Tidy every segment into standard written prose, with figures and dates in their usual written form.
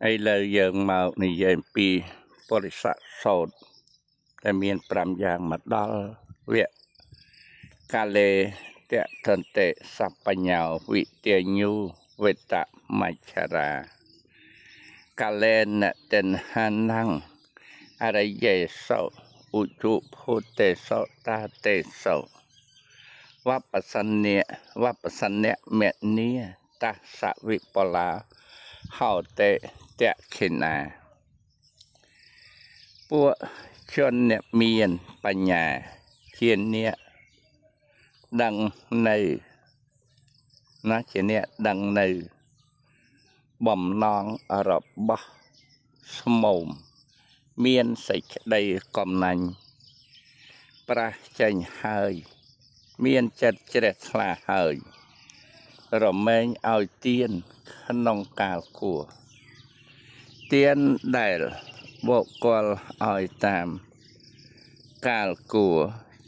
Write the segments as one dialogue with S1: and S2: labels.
S1: ឥឡូវយើងមកនិយាយអំពីបរិស័កសោតដែលមាន5យ៉ាងមកដល់វគ្គកាលេតតន្តិសបញ្ញោវិទាញូវេតមច្ឆរាកាលេនតិនហានੰអរិយេសោឧជុភូទេសោតាទេសោវបសន្នៈវបសន្នៈមនីតសវិបលាហោតេតខិណាពួកជនអ្នកមានបញ្ញាជាអ្នកដឹងនៅណាជាអ្នកដឹងនៅបំណងរបស់ស្មោមមានសេចក្តីកំណាញ់ប្រះចេញហើយមានចិត្តជ្រះថ្លាហើយរមែងឲ្យទៀនក្នុងកាលគួរទៀនដែលបុគ្គលឲ្យតាមកាលគួរ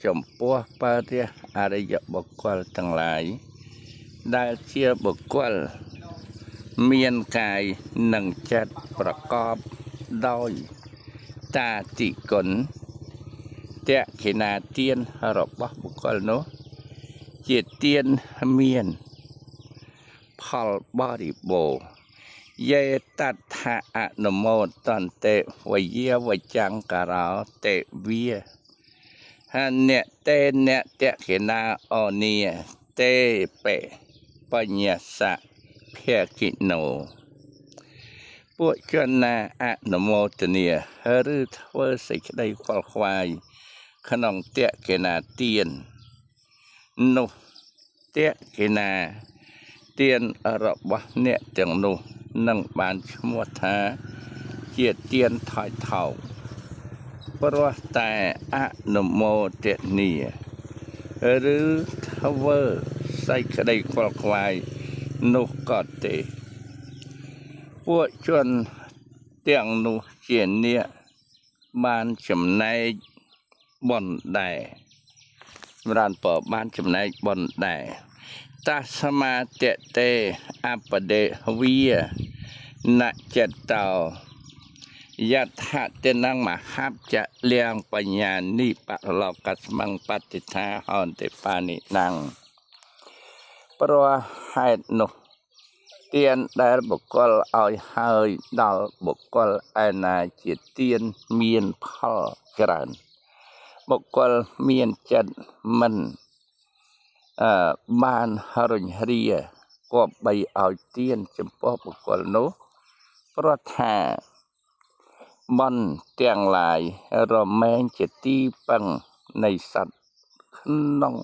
S1: ចំពោះបរិយអរិយបុគ្គលទាំងឡាយដែលជាបុគ្គលមានកាយនិងចិត្តប្រកបដោយតាតិគុណតក្ខិណាទានរបស់បុគ្គលនោះជាទានមានផលបរិបូរណ៍យេតថាអនុមោទន្តិវយាវចង្ការោតិវាហនៈតេនៈតក្ខិណាអនីតេបេបញ្ញសៈភាគិណោពួកជនណាអនុមោទនាឬធ្វើសេចក្តីខ្វល់ខ្វាយក្នុងតក្ខិណាទាននោះតក្ខិណាទានរបស់អ្នកទាំងនោះនឹងបានឈ្មោះថាជាទានថយថោកព្រោះតែអនុមោទនាឬធ្វើសេចក្តីខ្វល់ខ្វាយនោះក៏ទេពួកជនទាំងនោះជាអ្នកបានចំណែកបុណ្យដែរសម្រាប់ពបានចំណែកបុណ្យដែរតាសមាតតេអបដេវានចិត្តោយថាតនងមហបចលៀងបញ្ញានិបរលោកស្មੰបតិថាហន្តិបានិណੰព្រោះហេតុនោះទានដែលបុគ្គលឲ្យហើយដល់បុគ្គលឯណាជាទានមានផលច្រើនបុគ្គលមានចិត្តមិនបានរុញរាគប្បីឲ្យទានចំពោះបុគ្គលនោះព្រោះថាបុណ្យទាំងឡាយរមែងជាទីពឹងនៃសត្វក្នុង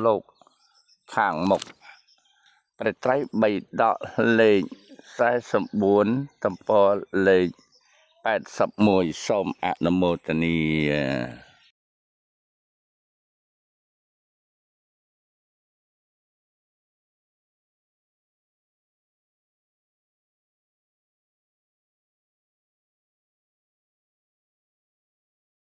S1: លោកខាងមុខព្រះត្រៃបិដកលេខ44ទំព័រលេខ81សូមអនុមោទនា។